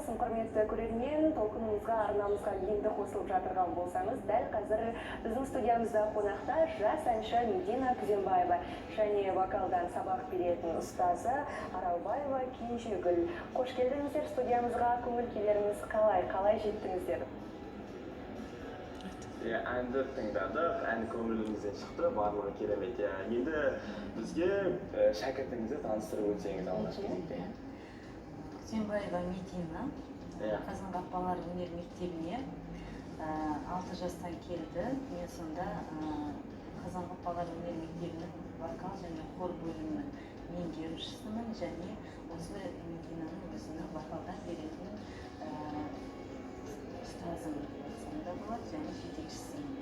Болсын, құрметті көрермен! Толқынымызға, арнамызға енді қосылып жатырған болсаңыз, дәл қазір біздің студиямызда қонақта жас әнші Медина Күзембаева және вокалдан сабақ беретін ұстазы Аралбаева Кенжегүл. Қош келдіңіздер студиямызға! Көңіл күйлеріңіз қалай? Қалай жеттіңіздер? Иә, әнді тыңдадық, ән көңілімізден шықты, барлығы керемет. Иә, енді бізге шәкіртіңізді таныстырып өтсеңіз алғашқы кезекте. Күзембаева Медина. Қазанғап балалар өнер мектебіне 6 жастан келді. Мен сонда Қазанғап балалар өнер мектебінің вокал және хор бөлімінің меңгерушісімін және осы Мединаның өзінің вокалдан беретін ұстазым деп айтсам да болады және жетекшісімін.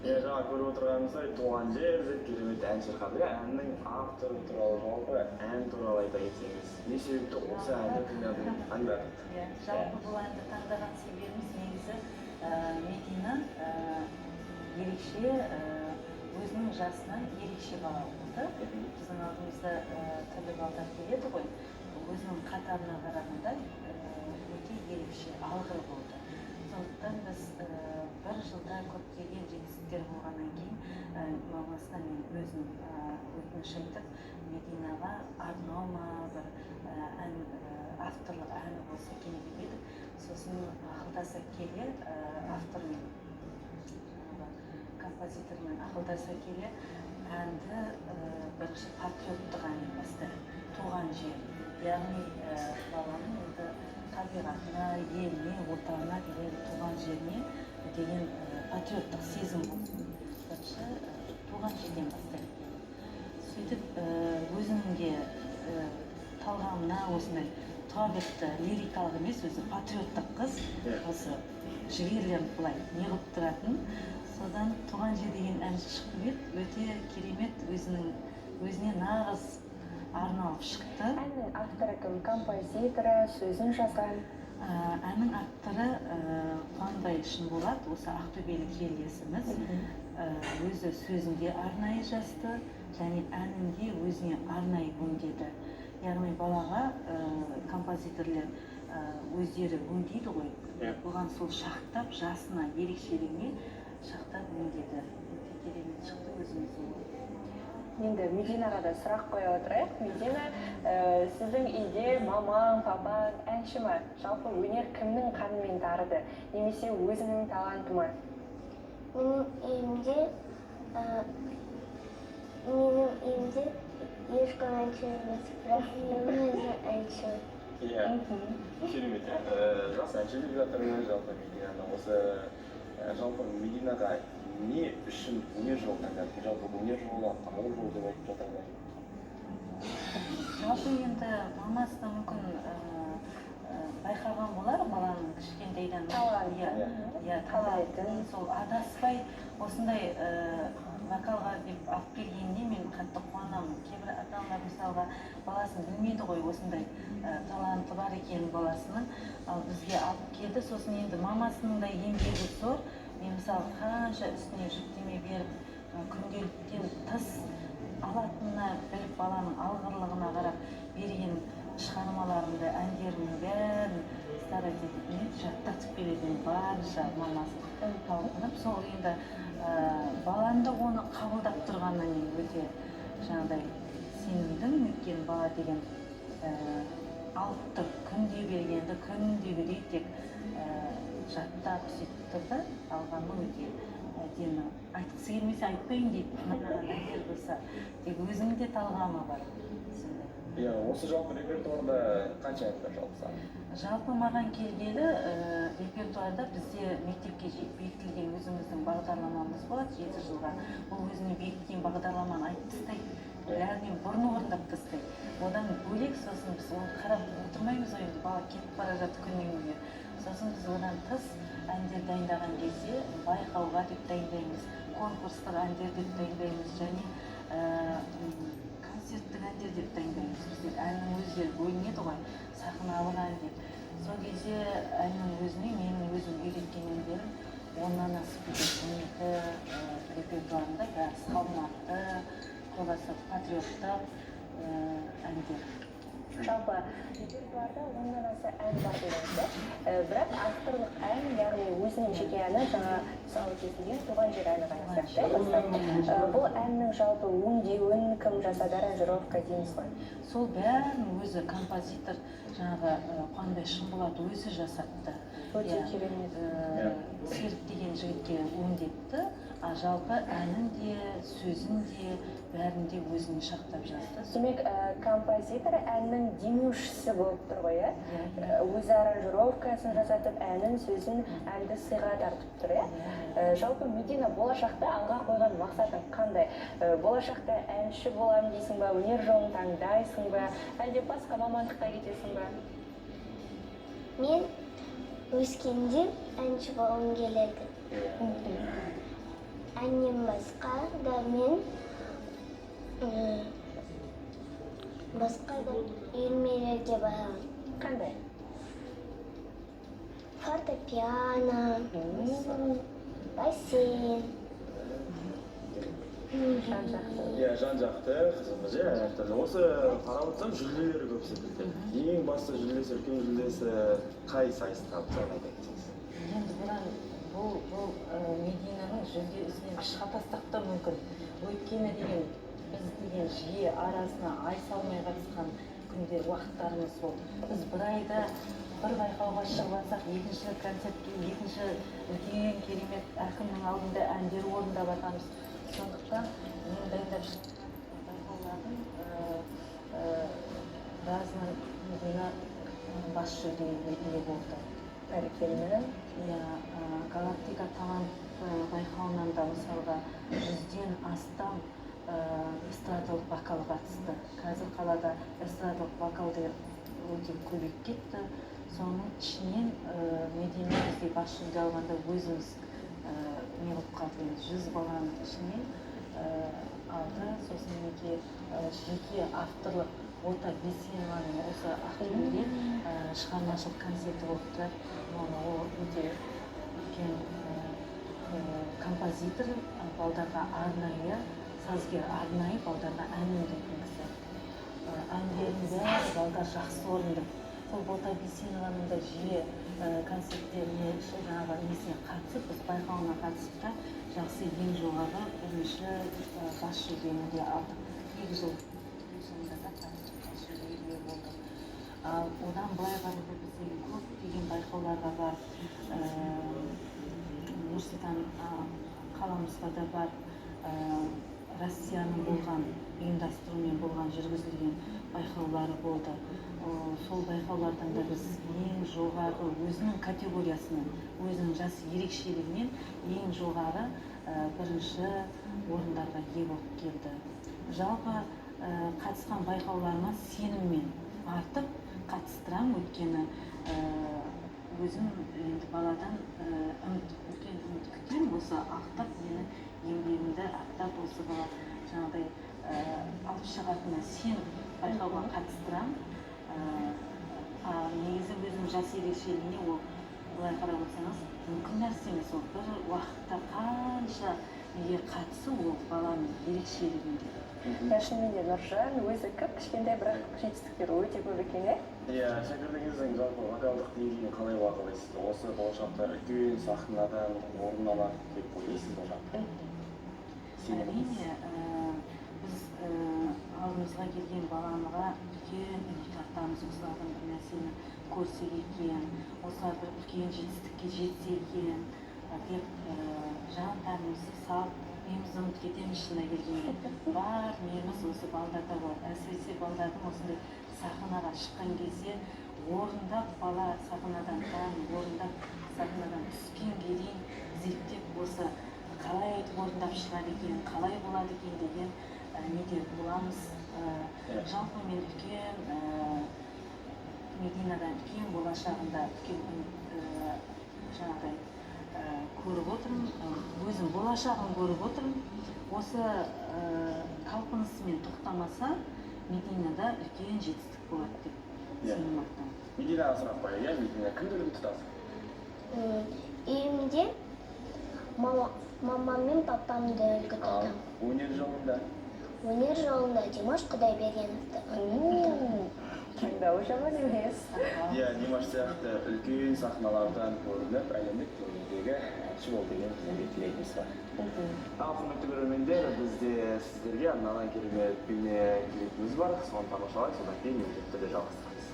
Иә, жаңа көріп отырғанымыздай, «Туған жер» деп керемет ән шырқады. Иә, әннің авторы туралы, жалпы ән туралы айта кетсеңіз, не себепті осы әнді таңдадың, таңдадық? Иә, жалпы бұл әнді таңдаған себебіміз негізі Медина ерекше, өзінің жасынан ерекше бала болды. Біздің алдымызда түрлі балдар келеді ғой, өзінің қатарына қарағанда өте ерекше, алғыр болды. Сондықтан біз бір жылда көптеген жетістіктер болғаннан кейін мамасына мен өзім өтініш айтып, Мединаға арнау ма бір ән, авторлық әні болса екен деп едік. Сосын ақылдаса келе автормен, жаңағы композитормен ақылдаса келе әнді бірінші патриоттық әннен бастадық. Туған жер, яғни баланың енді табиғатына, еліне, отанына деген, туған жеріне деген патриоттық сезім болсын, бірінші туған жерден бастайық дедік. Сөйтіп өзінің де талғамына осындай туа бітті, лирикалық емес, өзі патриоттық қыз. Осы жігерленіп, былай неғып тұратын. Содан «Туған жер» деген ән шығып еді, өте керемет, өзінің өзіне нағыз арналып шықты. Әннің авторы кім, композиторы, сөзін жазған? Әннің авторы Қуанбай Шынболат, осы ақтөбелік жерлесіміз. Өзі сөзінде арнайы жазды және әнінде өзіне арнайы өңдеді. Яғни балаға композиторлер өздері өңдейді ғой. Оған сол шақтап, жасына, ерекшелігіне шақтап өңдеді. Өте керемет шықты өзіміздің. Енді Мединаға да сұрақ қоя отырайық. Медина, сіздің үйде мамаң, папаң әнші ма? Жалпы өнер кімнің қанымен дарыды немесе өзінің таланты ма? Менің үйімде менің үйімде ешкім әнші емес, бірақ мен өзім әншімін. Иә, керемет, иә. Жас әнші деп жатыр жалпы Мединаны. Осы жалпы Мединаға не үшін өнер жолын таңдадың? Жалпы өнер жолы ауыр жол деп айтып жатыр ғой. Жалпы енді мамасы да мүмкін байқаған болар баланың кішкентайдан. Талант. Иә. Иә, Қалайтын. Сол адаспай осындай вокалға деп алып келгеніне мен қатты қуанамын. Кейбір ата аналар мысалға баласын білмейді ғой, осындай таланты бар екенін баласының. Ал бізге алып келді. Сосын енді мамасының да еңбегі зор. Мен мысалы қанша үстіне жүктеме беріп, күнделіктен тыс алатынына біліп, баланың алғырлығына қарап берген шығармаларымды, әндерімнің бәрін старать етіп не жаттатып беретін барынша мамасы талпынып. Сол енді балам да оны қабылдап тұрғанына мен өте жаңағыдай сенімдімін, өйткені бала деген алып тұр, күнде бергенді күндегідей тек жаттап сөйтіп тұр да. Алғаны өте әдемі. Айтқысы келмесе, айтпаймын дейді, ұнамаған әндер болса. Тек өзінің де талғамы бар сондай. Иә, осы жалпы репертуарда қанша ән бар жалпы саны? Жалпы маған келгелі репертуарда бізде мектепке бекітілген өзіміздің бағдарламамыз болады 7 жылға. Ол өзіне бекіткен бағдарламаны айтып тастайды, бәрінен бұрын орындап тастайды. Одан бөлек сосын біз оны қарап отырмаймыз ғой, енді бала кетіп бара жатыр күннен күнге. Сосын біз одан тыс әндер дайындаған кезде байқауға деп дайындаймыз, конкурстық әндер деп дайындаймыз және концерттік әндер деп дайындаймыз. Бізде әннің өздері бөлінеді ғой, сахналық ән деп. Сол кезде әннің өзіне менің өзім үйреткен әндерім 10-нан асып кетеді. 12 репертуарында бәрі салмақты, көбісі патриоттық әндер. Жалпы репертуарда 10-нан аса ән бар дедіңіз, иә? Бірақ авторлық ән, яғни өзінің жеке әні, жаңа тұсауы кесілген «Туған жер» әні ғана сияқты, иә, бастап. Бұл әннің жалпы өңдеуін кім жасады, аранжировка дейміз ғой? Сол бәрін өзі композитор жаңағы Қуанбай Шынболат өзі жасатты. Өте Иә. керемет. Серік деген жігітке өңдетті, а жалпы әнін де, сөзін де, бәрін де өзін шақтап жазды. Демек, композитор әннің демеушісі болып тұр ғой, иә? Иә. Өзі аранжировкасын жасатып, әнін, сөзін, әнді сыйға тартып тұр, иә? Жалпы, Медина, болашақта алға қойған мақсатың қандай? Болашақта әнші боламын дейсің ба, өнер жолын таңдайсың ба, әлде басқа мамандыққа кетесің ба? Мен өскенде әнші болғым келеді. Әннен басқа да мен басқа да үйірмелерге барамын. Қандай? Фортепиано, бассейн. Жан жақты. Иә, жан жақты қызымыз, иә, әртүрлі. Осы қарап отырсам, жүлделері көп секілді. Ең басты жүлдесі, үлкен жүлдесі қай сайысқа, мысалы, айта кетсеңіз? Енді бұдан бұл Мединаның жүлдесінен біз шатастық та мүмкін, өйткені деген біз деген жиі арасына ай салмай қатысқан күндер, уақыттарымыз болды. Біз бір айда бір байқауға шығып жатсақ, екінші концертке, екінші үлкен керемет әкімнің алдында әндер орындап жатамыз. Сондықтан мен дайындап шыққан байқаулардың біразынан Медина бас жүлдеге ие болды. Бәрекелді. Иә, «Галактика талант» байқауынан да, мысалға, 100-ден астам эстрадалық вокал қатысты. Қазір қалада эстрадалық вокал деген өте көбейіп кетті. Соның ішінен Медина бізге бас жүлде алғанда, өзіміз не қылып қалдық енді, 100 баланың ішінен алды. Сосын мінекей, жеке авторлық Бота Бейсенованың осы Ақтөбеде шығармашылық концерті болып тұрады. Оны ол өте үлкен композитор, балдарға арнайы сазгер, арнайы балдарға ән өңдейтін кісі. Әндерін бәрі балдар жақсы орындайды. Сол Бота Бейсенованың да жиі концерттеріне, жаңағы несіне қатысып, біз байқауына қатысып та, жақсы, ең жоғары бірінші бас жүлдені де алдық. 2 жыл, 2 жылында да қатысып, бас жүлдеге ие болдық. Ал одан былай қарай біз деген көптеген байқауларға барып, Нұр Сұлтан қаламызға да барып, Россияның болған ұйымдастыруымен болған, жүргізілген байқаулары болды. Сол байқаулардан да біз ең жоғарғы өзінің категориясынан, өзінің жас ерекшелігінен ең жоғары бірінші орындарға ие болып келді. Жалпы, қатысқан байқауларыма сеніммен артып қатыстырамын, өйткені өзім енді баладан үміт, үлкен үміт күтемін. Осы ақтап, мені еңбегімді ақтап, осы бала жаңағыдай алып шығатынына сеніп байқауға қатыстырамын. А негізі өзінің жас ерекшелігіне ол былай қарап отырсаңыз, мүмкін нәрсе емес. Ол бір уақытта қанша неге қатысу, ол баланың ерекшелігінде. Иә, шынымен де, Нұржан, өзі кіп кішкентай, бірақ жетістіктері өте көп екен, иә? Иә, шәкіртіңіздің жалпы вокалдық деңгейін қалай бағалайсыз? Осы болашақта үлкен сахнадан орын алады деп ойлайсыз ба жалпы? Сеніміңіз? Әрине, біз алдымызға келген балаға үлкен үміт артамыз. Осылардан бір нәрсені көрсек екен, осылар бір үлкен жетістікке жетсе екен деп жан тәнімізді салып, миымызды ұмытып кетеміз. Шынына келгенде, бар миымыз осы балдарда болады. Әсіресе балдардың осындай сахнаға шыққан кезде орындап, бала сахнадан ән орындап, сахнадан түскенге дейін зерттеп, осы қалай айтып орындап шығады екен, қалай болады екен деген неде боламыз. Жалпы мен үлкен Мединадан үлкен болашағында үлкен үміт жаңағыдай көріп отырмын. Өзім болашағын көріп отырмын. Осы талпынысымен тоқтамаса, Мединада үлкен жетістік болады деп сенім артамын. Мединаға сұрақ қояйық, иә? Медина, кімді үлгі тұтасың? Үйімде мамам мен папамды үлгі Ал тұтамын. өнер жолында? Өнер жолында Димаш Құдайбергеновті ұнатамын. Жаман емес. Иә, Димаш сияқты үлкен сахналардан көрініп, әлемдік деңгейдегі әнші бол деген біздің тілегіміз бар. Ал, құрметті көрермендер, бізде сіздерге арналған керемет бейне клипіміз бар. Соны тамашалайық, содан кейін міндетті түрде жалғастырамыз.